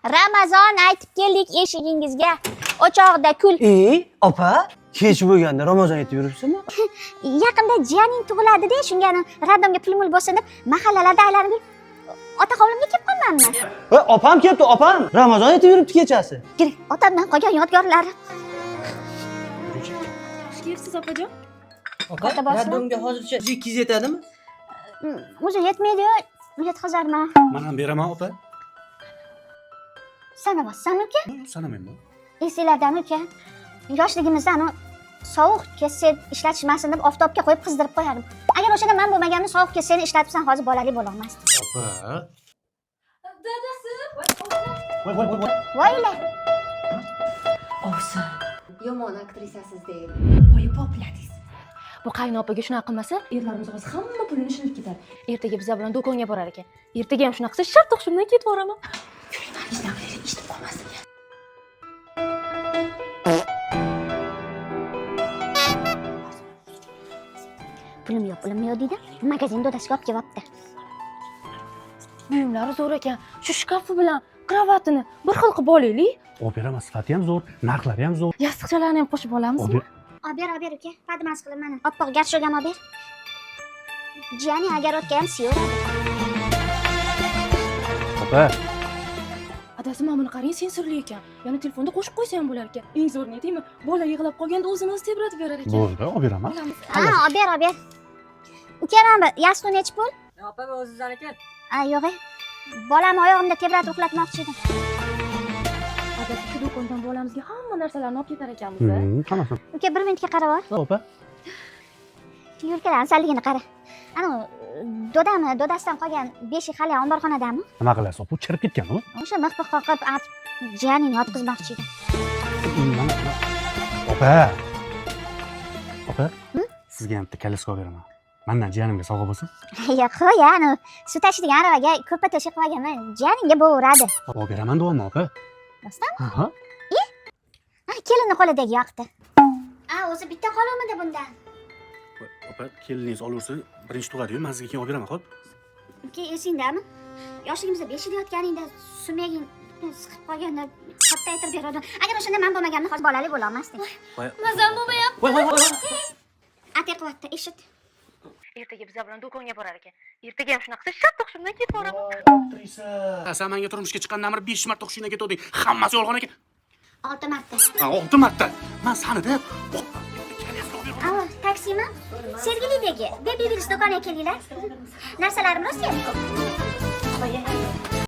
Ramazon aytib keldik eshigingizga. O'choqda kul. Opa, kech bo'lganda Ramazon aytib yuribsizmi? Yaqinda jiyaning tug'iladi-da, shunga radomga pul mul bo'lsin deb mahallalarda aylanib yurib, ota hovlimga kelib qolmanmi? E, opam kelibdi, opam. Ramazon aytib yuribdi kechasi. Gir, otamdan qolgan yodgorlari. Xush kelibsiz, opajon. Opa, Katta bosma. radomga hozircha 200 yetadimi? O'zi yetmaydi-yu, yetkazarman. Man ham beraman, opa. Sanamassan uka? Sanamayman. Esinglardami uka? Yoshligimizda anu sovuq kesset ishlatishmasin deb oftobga qo'yib qizdirib qo'yardim. Agar o'shanda man bo'lmaganimda sovuq kesseni ishlatibsan, hozir bolali bo'lolmasdim. Opa. Dadasi. Voy voy voy. Voyla. Ovsin. Yomon aktrisasiz deydi. Oyi, popladingiz. Bu qaynopaga shunaqa qilmasa, erlarimiz hozir hamma pulini shinib ketadi. Ertaga bizlar bilan do'konga borar ekan. Ertaga ham shunaqa qilsa, shart o'xshimdan ketib boraman. Yuring, ishdan qilaylik, eshitib qolmasin. Pulim yo'q, pulim yo'q deydi. Magazin dodasiga olib kelyapti. Buyumlari zo'r ekan. Shu shkafi bilan kravatini bir xil qilib olaylik. Olib beraman, sifati ham zo'r, narxlari ham zo'r. Yostiqchalarni ham qo'shib olamizmi? Olib Olib ber, olib ber uka. Padmas qilib mana. Oppoq garshok ham olib ber. Jiyaning огородga ham siyaveradi. Opa. Adasi, mana buni qarang, sensorli ekan. Ya'ni telefonda qo'shib qo'ysa ham bo'lar ekan. Eng zo'rini aytaymi? Bola yig'lab qolganda o'zini o'zi tebratib berar ekan. Bo'ldi, olib beraman. Olamiz. Ha, olib ber, olib ber. Uka, mana bu yostiq nechi pul? Opa, bu o'zingizdaniki. A, yo'q. Bolamni oyog'imda tebratib uxlatmoqchi edim. Adasi, shu do'kondan bolamizga hamma narsalarni olib ketar ekanmiz. Hammasi. Uka, bir minutga qarab ol. Opa. Yurkalar asalligini qara. Ana dodami, dodasidan qolgan beshik hali omborxonadami? Nima qilasiz, opa? U chirib ketgan u. O'sha mix pix qoqib, artib jiyaningni yotqizmoqchi edim. Opa. Opa. Sizga ham bitta kolyaska olib beraman. Mandan jiyanimga sovg'a bo'lsin. Yo'q, qo'y, anu suv tashiydigan aravaga ko'rpa to'shak qilib olganman. Jiyaningga bo'laveradi. Olib beraman deyapman, opa. Rostdan? Ha. Ha, kelinni qo'lidagi yoqdi. A, o'zi bitta qoluvmidi bundan? Opa, keliningiz olaversin, birinchi tug'adi-yu, man sizga keyin olib beraman, xo'p? Uka, esingdami? Yoshligimizda beshikda yotganingda sumaging siqib qolganda katta aytirib berardim. Agar o'shanda man bo'lmaganimda hozir bolali bo'la olmasdik. Mazam bo'lmayapti. Voy voy voy. Ate qilyapti, eshit. Ertaga bizlar bilan do'konga borar ekan. Ertaga ham shunaqa qilsa, shart o'xshimdan ketib boraman. Aktrisa. Sen menga turmushga chiqqandan beri 5 marta hushingdan ketuvding. Hammasi yolg'on ekan. 6 marta. Ha, 6 marta. Man sani deb opa, kolyaska olib beraman. Alo, taksimi? Sergelidagi Baby Bills do'koniga kelinglar. Narsalarim rosa ham ko'p.